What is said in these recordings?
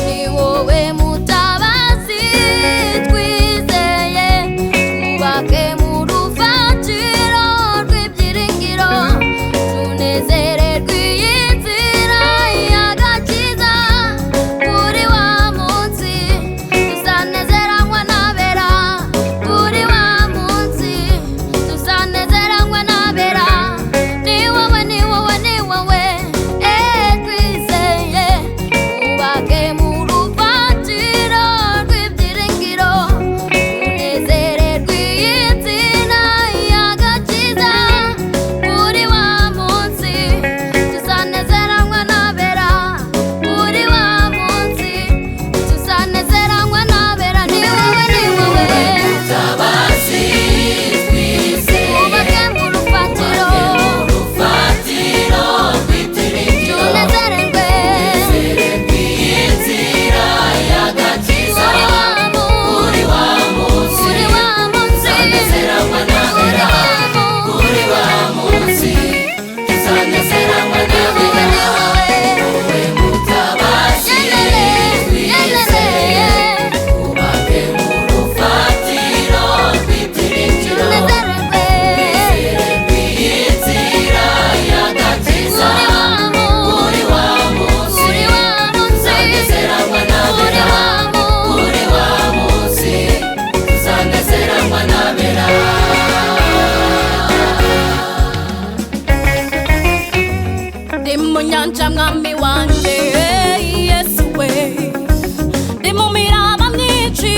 Ni wowe mutabazi twizeye, twubake mu rufatiro rw'ibyiringiro, tunezererwe iyi nzira y'agakiza. Kuri wa munsi tuzanezeranywa n'abera, kuri wa munsi tuzanezeranywa n'abera. Ni wowe, ni wowe, ni wowe twizeye, twubake mu rufatiro rw'ibyiringiro, tunezererwe iyi nzira y'agakiza. Kuri wa munsi tuzanezeranywa n'abera, kuri wa munsi tuzanezeranywa n'abera. Ni wowe, ni wowe Mutabazi twizeye, twubake mu rufatiro, rufatiro rw'ibyiringiro, tunezererwe iyi nzira y'agakiza. kuri wa Kuri munsi, wa munsi kuri wa munsi, tuzanezeranywa kuri n'abera, wa munsi. Kuri wa munsi tuzanezeranywa n'abera. Wowe mutabazi twizeye, twubake mu rufatiro rw'ibyiringiro, iyi nzira y'agakiza. Kuri wa munsi tuzanezeranywa n'abera, kuri wa munsi tuzanezeranywa n'abera. Ndi mu nyanja mwami wanje Yesu we, ndi mu miraba myinshi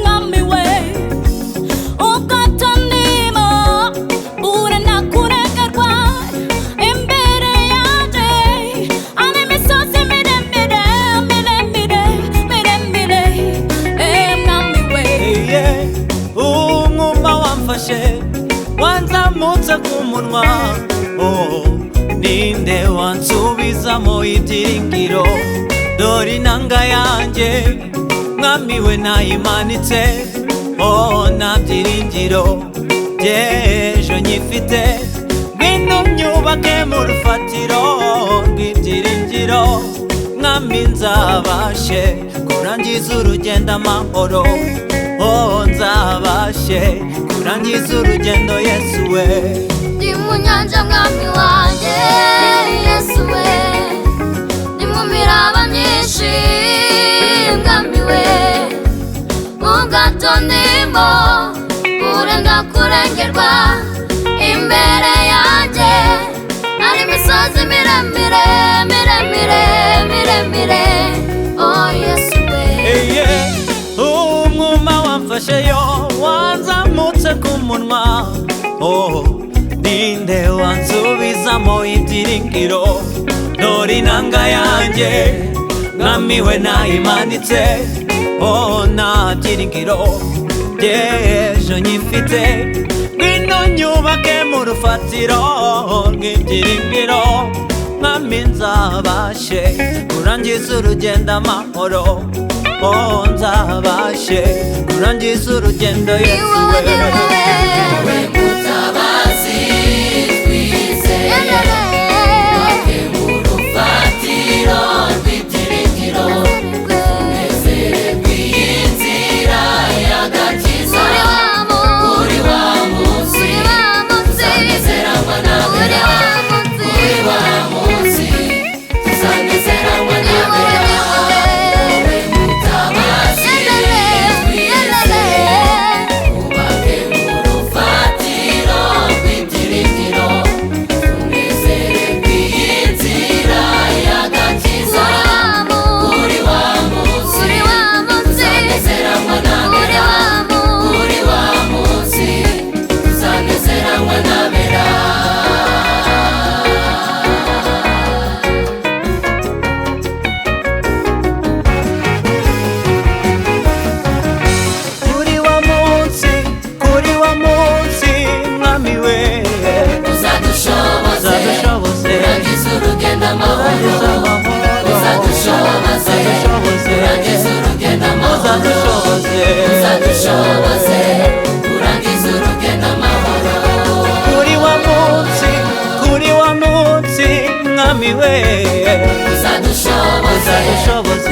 mwami we, ubwato ndimo burenda kuregerwa imbere yanje ari imisozi miremire miremire miremire, mwami we. Eye, umwuma wamfashe wanzamutse ku munwa, oh, ninde wansubizamo ibyiringiro? Dore inanga yanjye mwami we nayimanitse, oh, nta byiringiro by'ejo nyifite. Ngwino myubake mu rufatiro rw'ibyiringiro, mwami nzabashe kurangiza urugendo amahoro, oh, nzabashe kurangiza urugendo Yesu we. Ndi mu nyanja mwami wanjye Yesu we, ndi mu miraba myinshi mwami we, ubwato ndimo burenda kurengerwa imbere yanjye hari imisozi miremire miremire miremire, oh Yesu we. Eye, umwuma wamfashe yo wanzamutse ku munwa, oh, ninde wansubizamo ibyiringiro? Dore inanga yanjye mwami we nayimanitse, oh, nta byiringiro by'ejo nyifite. Ngwino nyubake mu rufatiro rw'ibyiringiro, mwami nzabashe kurangiza urugendo amahoro, oh, nzabashe kurangiza urugendo Ni Yesu wowe, we. ni wowe. Wowe mutabazi twizeye, twubake mu rufatiro rw'ibyiringiro, tunezererwe iyi nzira y'agakiza. Kuri wa munsi tuzanezeranywa n'abera, kuri wa munsi tuzanezeranywa n'abera. Wowe mutabazi twizeye, twubake mu rufatiro. Mwami we, Uzadushoboze uzadushoboze.